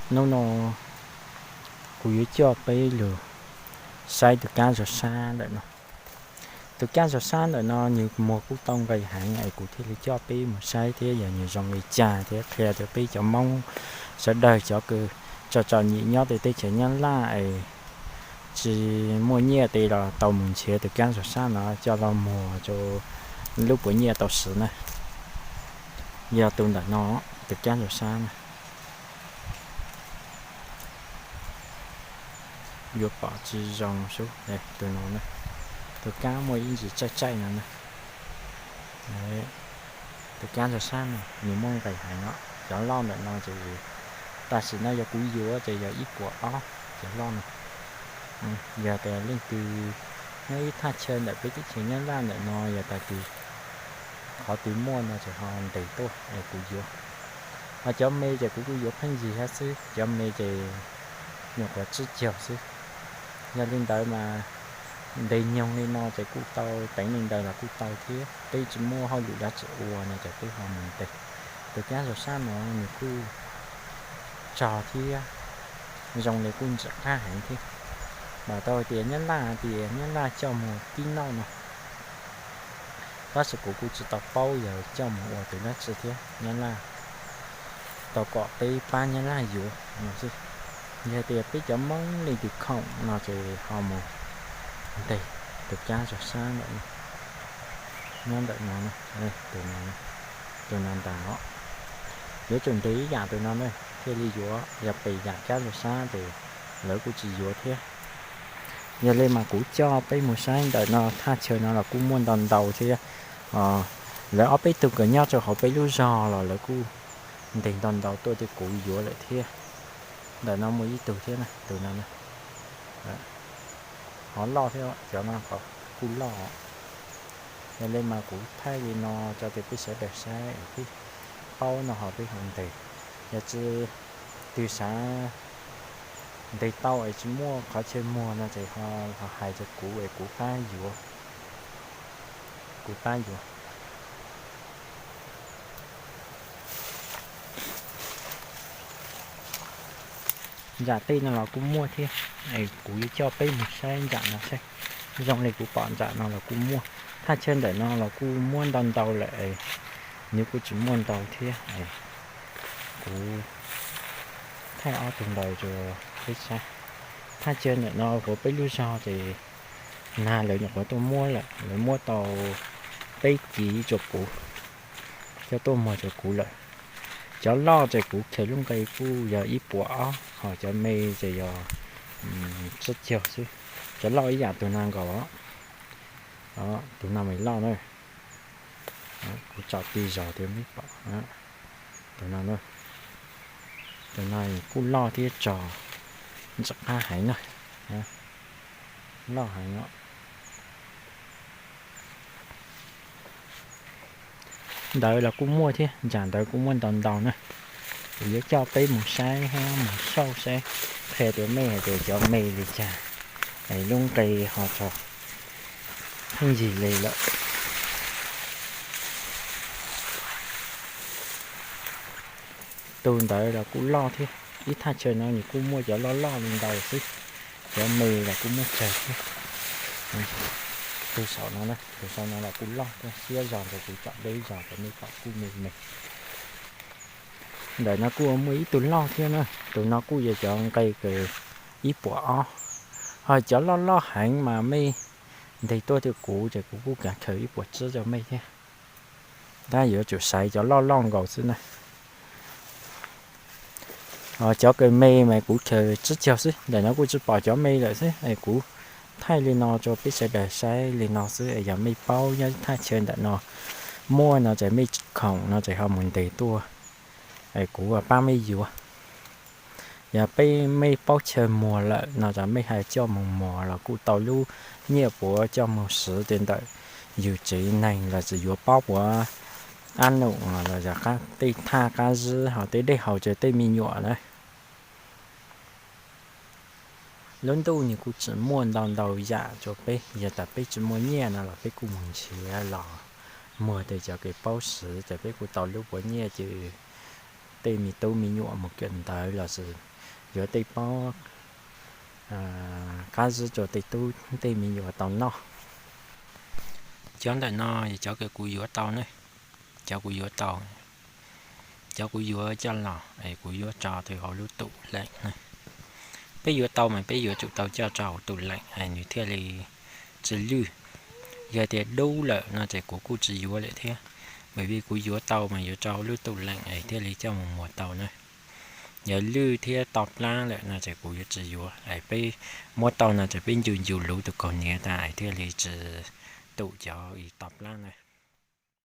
Hnub no kuv yuav coj peb lug saib tus kab zog sab ntawm no. Tus kab zog sab ntawm no nws muag kuj tau nqis heev es kuv thiaj li coj peb mus saib thiab yog nws zoo li cas thiab qhia rau peb cov Hmoob sawv daws cov kws tso tso nyim nyob tej teb chaws Nyab Laj es tsis muaj nyiaj tej los tau mus nrhiav tus kab zog sab no coj los muag rau lub puav nyiaj tau siv na. Yog tus ntawm no, tus kab zog sab na. Yuav pom tsis zoo sub, tus no, tus kab muaj ib ntsis tsaij tsaij no na. Tus kab zog sab no nws muaj nqis heev os. Cov loj ntawm no ces tam sim no yog kuv yuav ces yog ib puas ob cov loj no. Yog tias leej twg nyob ib thaj chaw ntawm peb teb chaws Nyab Laj ntawm no yog tias qhov twg muaj no ces ho ntes tuaj es kuv yuav. Ho cov me ces kuv kuj yuav pheej yig hab xwb, cov me ces nyuam qhuav tsib caug xwb. Yog li ntawd mas ntes nyoog li no ces kuj tau, teev li ntawd los kuj tau thiab, peb tsis muaj hauj lwm dab tsi ua no ces peb ho mus ntes. Tus kab zog sab no nws kuj tsog thiab zoo li kuj ntsim qab heev thiab. Mas tau hais tias Nyab Laj hais tias Nyab Laj coj mus pib noj no, tab sis kuv kuj tsis tau paub yog coj mus ua tus dab tsi thiab, Nyab Laj tau kom peb pab Nyab Laj yuav no xwb. Yog tias peb cov Hmoob leej twg khoom no ces ho mus ntes tus kab zog sab ntawm no, nyob ntawm no, tus no, tus no ntag os. Yuav tsum ntes ib yam tus no na thiaj li yuav, yog pes yam kab zog sab ces lawv kuj tsis yuav thiab. Yog li mas kuv coj peb mus saib ntawm no, thaj chaw no los kuj muaj ntau ntau thiab. Lawv ob peb tug kws nyob rau hauv peb lub zog los lawv kuj ntes ntau ntau tuaj rau kuv yuav lawm thiab. Ntawm no muaj ib tug thiab na, tus no, hov loj thiab, cov no kuj loj. Yog li mas kuv thaij li no rau tias peb sawv daws saib, peb paub no ho peb ho ntes. Yog tsis, twg xav ntes tau es tsis muaj qhov chaw muag no ces ho hais rau kuv es kuv pab yuav, kuv pab yuav. Ntsam tej no los kuj muaj thiab, es kuv yuav coj peb mus saib ntsam no saib. Zoo li kuv pom ntsam no los kuj muaj, thaj chaw ntawm no los kuj muab ntau ntau lawm, nws kuj tsis muaj ntau thiab. Kuv thaij ob tug ntawd rau peb saib. Thaj chaw ntawm no hauv peb lub zog ces nag lawv nyuam qhuav tuaj muab lawm, lawv muab tau peb kiv rau kuv, coj tuaj muag rau kuv lawm. Cov loj ces kuv khaws lub nqe kuj yog ib puas ob, ho cov me ces yog tsib caug xwb. Cov loj ib yam tus no nkaus, tus no mas loj na. Kuv tsom tig zog tias mej pom, tus no, tus no kuj loj thiab tsog ntsim qab heev na, loj heev os. Ntawd los kuj muaj thiab, ntsam ntawd kuj muaj ntau ntau na. Kuv yuav coj peb mus saib hab mus xauj saib, qhia rau mej hais tias cov me li cas, es lub nqe ho tso pheej yig li lawm. Tus ntawd los kuj loj thiab, ib thaj chaw no nws kuj muaj cov loj loj li ntawd xwb, cov me los kuj muaj tsawg thiab. Tus saum no, tus saum no los kuj loj thiab, siab zog ntawd kuv tsom deb zog rau mej pom kuj me me. Ntawm no kuj muaj ib tug loj thiab na, tus no kuj yog cov nqe kws ib puas ob. Ho cov loj loj heev mas mej ntes tuaj rau kuv ces kuv kuj kav khaws ib puas tsib rau mej thiab. Tab yuav tsum xaiv cov loj loj nkaus xwb na. Cov kws me mas kuv khaws tsib caug xwb, ntawm no kuj tsis pom cov me lawm xwb es kuv thaij li no rau peb sawv daws saib li no xwb es yog mej paub nyob thaj chaw ntawm no muaj no ces mej khoom no ces ho mus ntes tuaj es kuv pab mej yuav. Yog peb mej paub chaw muag lawm no ces mej hais coj mus muag los kuj tau lub nyiaj puav coj mus siv tej ntawm yus tsev neeg los sis yuav pab puav ab num los yog tej thaj qab zib ho tej dej haus rau tej me nyuam na. Lub ntuj nws kuj tsis muaj ntau ntau yam rau peb, yog tas peb tsis muaj nyiaj no los peb kuj mus nrhiav los muag tej cov kws paub siv ces peb kuj tau lub puav nyiaj ces tej me tub me nyuam mus kawm ntawv los sis yuav tej pob qab zib rau tej tub tej me nyuam tau noj. Cov ntawm no yog cov uas kuv yuav tau ne, cov kuv yuav tau, cov kuv yuav coj los es kuv yuav tso rau hauv lub tub leem ne. Peb yuav tau mas peb yuav tsum tau coj rau hauv tub leem es nws thiaj li tsis lwj. Yog tias dub lawm no ces kuv kuj tsis yuav lawm thiab, vim kuv yuav tau mas yuav tso hauv lub tub leem es thiaj li coj mus muag tau na. Yog lwj thiab to plab lawm no ces kuv yuav tsis yuav es peb muab tau no ces peb ncu ncu luv tus kaus hniav tas es thiaj li tsis tum cov uas to plab na.